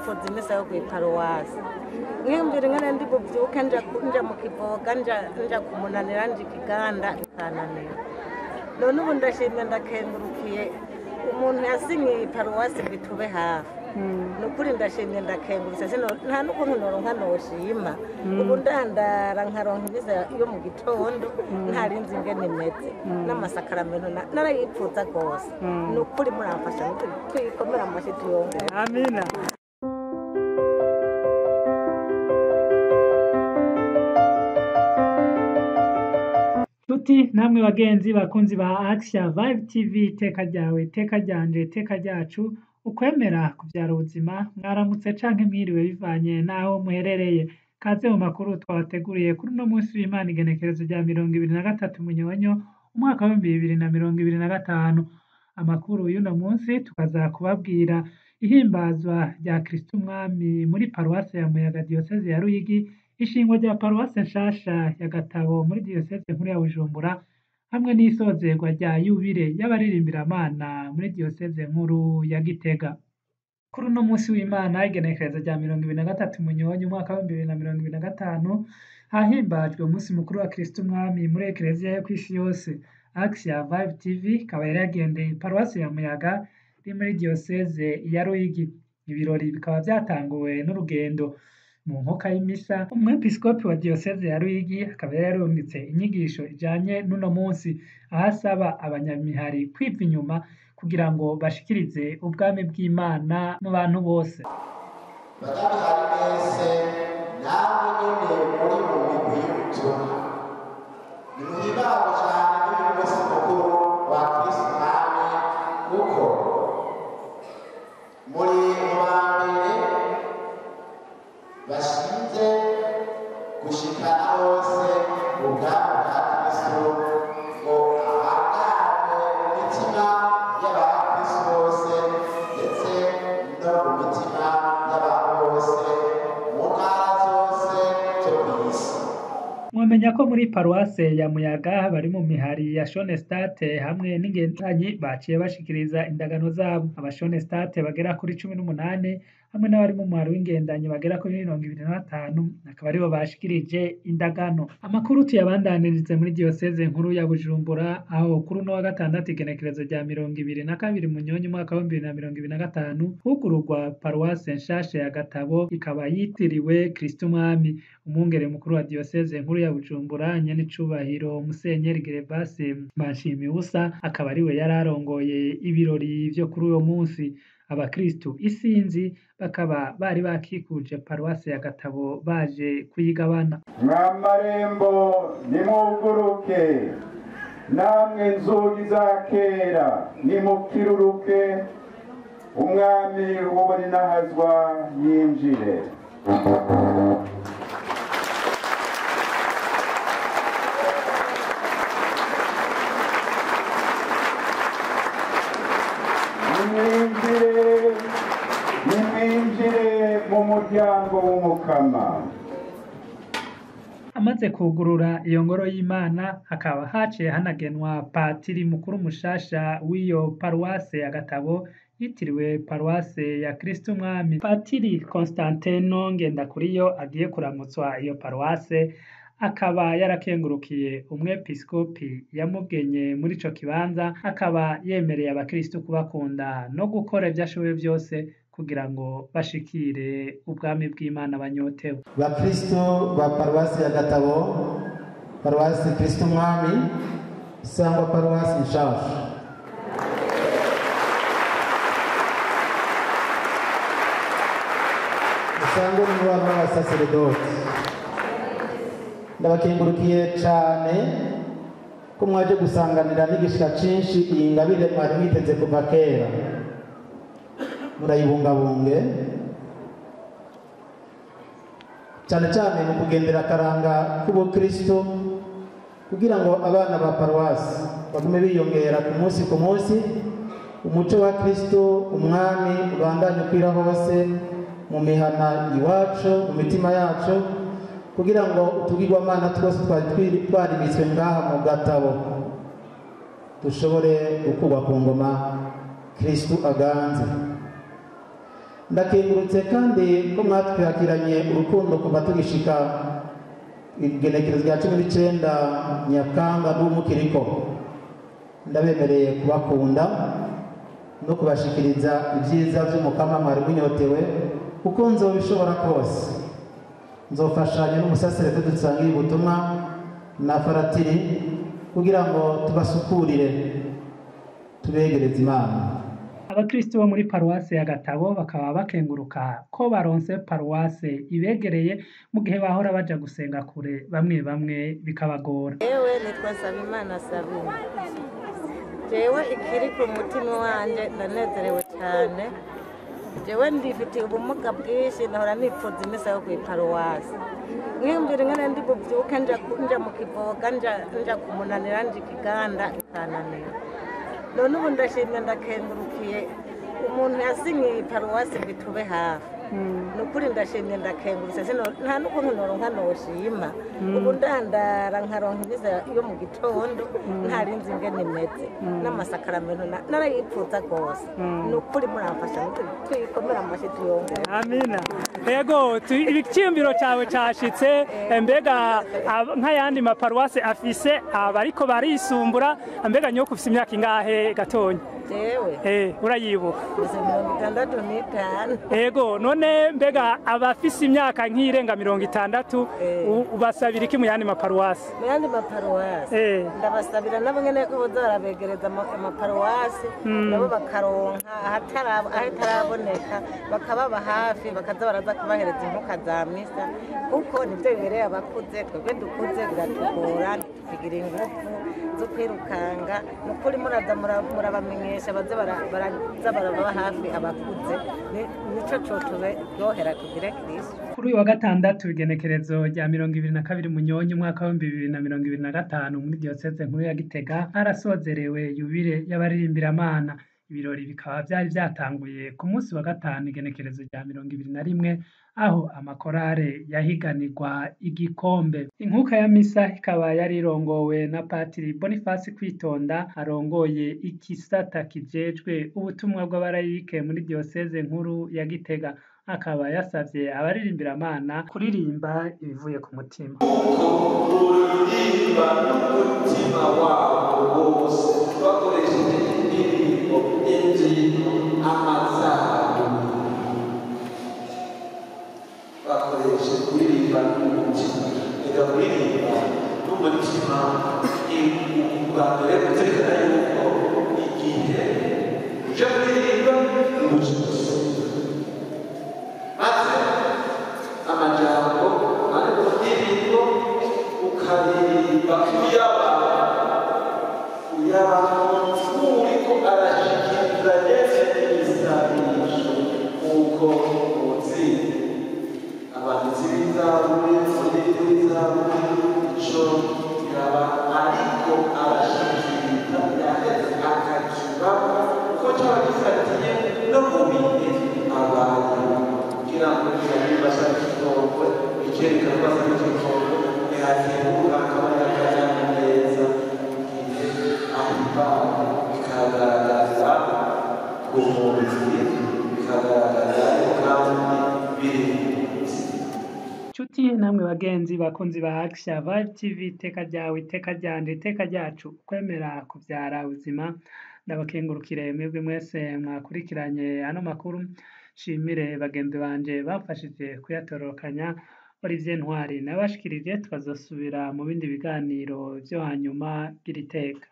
Nipfuza imisa yo kw'iparuwasi, nkiyumvira ingene ndi buvyuke nja mu Kivoga, nja kumunanira, nja Ikiganda bikananira. None ubu ndashimye, ndakengurukiye umuntu yasinyiye iparuwasi ngo itube hafi. Ni ukuri ndashimye, ndakengurutse, nta n'ukuntu noronka noshima. Ubu ndandara nkaronka imisa yo mu gitondo, ntarinzi ingene imeze n'amasakaramento narayipfuza rwose. Ni ukuri muramfasha twikomera amashyi, tuyongere. Amina. Nshuti namwe bagenzi bakunzi ba Axia Vibe TV, iteka ryawe, iteka ryanje, iteka ryacu, ukwemera kuvyara ubuzima. Mwaramutse canke mwiriwe bivanye n'aho muherereye. Kaze mu makuru twabateguriye kuri uno munsi w'Imana, igenekerezo rya 23 Munyonyo umwaka w'2025. Amakuru y'uno munsi tukaza kubabwira ihimbazwa rya Kristo Umwami muri paruwase ya Muyaga, diyoseze ya Ruyigi, ishingwa rya paruwase nshasha ya Gatabo muri diyoseze nkuru ya Bujumbura, hamwe n'isozerwa rya yubile y'abaririmbira-Mana muri diyoseze nkuru ya Gitega. Kuri uno munsi w'Imana, igenekerezo rya 23 Munyonyo umwaka w'2025, hahimbajwe umunsi mukuru wa Kristo Umwami muri Ekereziya yo kw'isi yose. Axia Vibe TV ikaba yari yagendeye paruwasi ya Muyaga iri muri diyoseze ya Ruyigi. Ibirori bikaba vyatanguwe n'urugendo mu nkoka y'imisa. Umwepiskopi wa diyoseze ya Ruyigi akaba yari yarungitse inyigisho ijanye n'uno munsi, aho asaba abanyamihari kwiva inyuma kugira ngo bashikirize ubwami bw'Imana mu bantu bose. Banyamihari mwese, namwe nyene muri mu migwi y'ubutumwa, nimuhimbarwe cane n'uyu munsi mukuru wa Kristo Mwami, kuko muri mu ba mbere bashinze gushikana hose ubwami bwa Kristo ngo ahangarwe mu mitima y'abakristo bose, ndetse no mu mitima y'abantu bose mu ntara zose zo kw'isi. Mwomenya ko muri paruwase ya Muyaga bari mu mihari ya Shonestate hamwe n'ingendanyi baciye bashikiriza indagano zabo. Abashonestate bagera kuri 18 hamwe n'abari mu muhari w'ingendanyi bagera kuri 25 akaba aribo bashikirije indagano. Amakuru tuyabandanirize muri diyoseze nkuru ya Bujumbura, aho kuri uno wa gatandatu, igenekerezo rya 22 Munyonyo umwaka w'2025, hugururwa paruwase nshasha ya Gatabo, ikaba yitiriwe Kristo Umwami. Umwungere mukuru wa diyoseze nkuru ya Bujumbura, Nyenicubahiro Musenyeri Gervase Banshimiubusa, akaba ariwe yari arongoye ibirori vyo kuri uwo munsi. Abakristu isinzi bakaba bari bakikuje paruwase ya Gatabo baje kuyigabana. Mwamarembo nimuguruke, namwe nzugi za kera nimukiruruke, umwami w'uburinahazwa yinjire. Nimwinjire, nimwinjire mu muryango w'Umukama. Amaze kugurura iyo ngoro y'Imana, hakaba haciye hanagenwa patiri mukuru mushasha w'iyo paruwase ya Gatabo yitiriwe paruwase ya Kristo Umwami. Patiri Constantino Ngendakuriyo agiye kuramutswa iyo paruwase akaba yarakengurukiye umwepiskopi yamugenye muri ico kibanza, akaba yemereye abakristu kubakunda no gukora ivyo ashoboye vyose kugira ngo bashikire ubwami bw'Imana banyotewe. Bakristo ba paruwasi ya Gatabo, paruwasi Kristo Umwami, sangwa paruwasi nshasha. Musangwe n'umubano w'abasaseredoti, ndabakengurukiye cane ko mwaje gusanganira n'igishika cinshi iyi ngabire mwari mwiteze kuva kera. Murayibungabunge cyane cyane mu kugendera akaranga k'ubukristo, kugira ngo abana ba paruwasi bagume biyongera ku munsi ku munsi, umuco wa Kristo Umwami ubandanye ukwira hose mu mihana iwacu, mu mitima yacu, kugira ngo utugirwamana twose twari twarimitswe ngaha mu Gatabo dushobore gukurwa ku ngoma, Kristo aganze. Ndakengurutse kandi ko mwatwakiranye urukundo kuva tugishika igenekerezo rya 19 Nyakanga n'umukiriko. Ndabemereye kubakunda no kubashikiriza ibyiza by'umukama mwari munyotewe, kuko nzobishobora kose. Nzofashanya n'umusaseredoti dusangiye ubutumwa na faratiri kugira ngo tubasukurire, tubegereze Imana. Abakristo bo muri paruwase ya Gatabo bakaba bakenguruka ko baronse paruwase ibegereye, mu gihe bahora baja gusenga kure bamwe bamwe bikabagora. Yewe, nitwa Nsabimana Sabine. Jewe ikiri ku mutima wanje, ndanezerewe cyane. Jewe ndifitiye ubumuga bwinshi, nahora nipfuza imisa yo kw'iparuwasi, nkiyumvira ingene ndi buvyuke nja mu Kivoga, nja kumunanira, nja Ikiganda, bikananira. None ubu ndashimye, ndakengurukiye umuntu yasinyiye iparuwasi ngo itube hafi. Ni ukuri ndashimye, ndakengurutse. Nta n'ukuntu noronka noshima. Ubu ndandara nkaronka imisa yo mu gitondo, ntarinzi ingene imeze, n'amasakaramento narayipfuza rwose. Ni ukuri muramfasha tuyikomere amashyi, tuyongere. Amina. Ego, icyiyumviro cyawe cashitse. Mbega nk'ayandi maparuwase afise abariko barisumbura, mbega nyoko ufise imyaka ingahe gatonya? Jewe? Urayibuka? Mfise 65. Ego, none mbega abafise imyaka nk'irenga 60 ubasabira iki mu yandi maparuwase? Mu yandi maparuwasi, ndabasabira nabo nyene ko boza barabegereza amaparuwasi, nabo bakaronka ahataraboneka, bakababa hafi, bakaza baraza kubahereza inkuka za misa, kuko nivyo bibereye abakuze. Twebwe dukuze biratugora, tugira ingufu zo kwirukanga. Ni ukuri muraza murabamenyesha baze baraza barababa hafi abakuze. Nico cotuberyohera, tugire Kristo. Kuri uyu wa gatandatu, igenekerezo rya 22 Munyonyi umwaka w'2025, muri diyoseze nkuru ya Gitega harasozerewe yubile y'abaririmbiramana. Ibirori bikaba vyari vyatanguye ku munsi wa gatanu, igenekerezo rya 21, aho amakorale yahiganirwa igikombe. Inkuka ya misa ikaba yari irongowe na Patiri Boniface Kwitonda, arongoye igisata kijejwe ubutumwa bw'abarayike muri diyoseze nkuru ya Gitega, akaba yasavye abaririmbiramana kuririmba ibivuye ku mutima. Buririmba n'umutima wabo wose bakoresheje indirimbo, imbyino, amazamu, bakoresheje kuririmba n'umutima. Reka kuririmba n'umutima ni ubwa mbere kuzirikana yuko igihe uje kuririmba umutima, maze amajambo ari mu ndirimbo ukaririmba uyaba uyaba nk'uriko arashikiriza nyene ibisabisho, nk'uko muzi abanditsi b'izaburi, umuririmbyi w'izaburi, ico yaba ariko arashikiriza yaheze akakibamo kuko caba gifatiye no mu bihe abaye, kugira ngo niba asaba ikigongwe, icyerekana ko asaba ikigongwe, ntihakenguruka akabona akanyamuneza igihe ahimbawe, bikagaragaza ku mubiri, bikagaragaza kandi biri Nshuti namwe bagenzi bakunzi ba Action Vibe TV, iteka ryawe, iteka ryanje, iteka ryacu, ukwemera kuvyara ubuzima. Ndabakengurukire mwebwe mwese mwakurikiranye ano makuru. Nshimire bagenzi banje bamfashije kuyatororokanya. Olivier Ntwari nabashikirije, tukazosubira mu bindi biganiro vyo hanyuma. Gira iteka.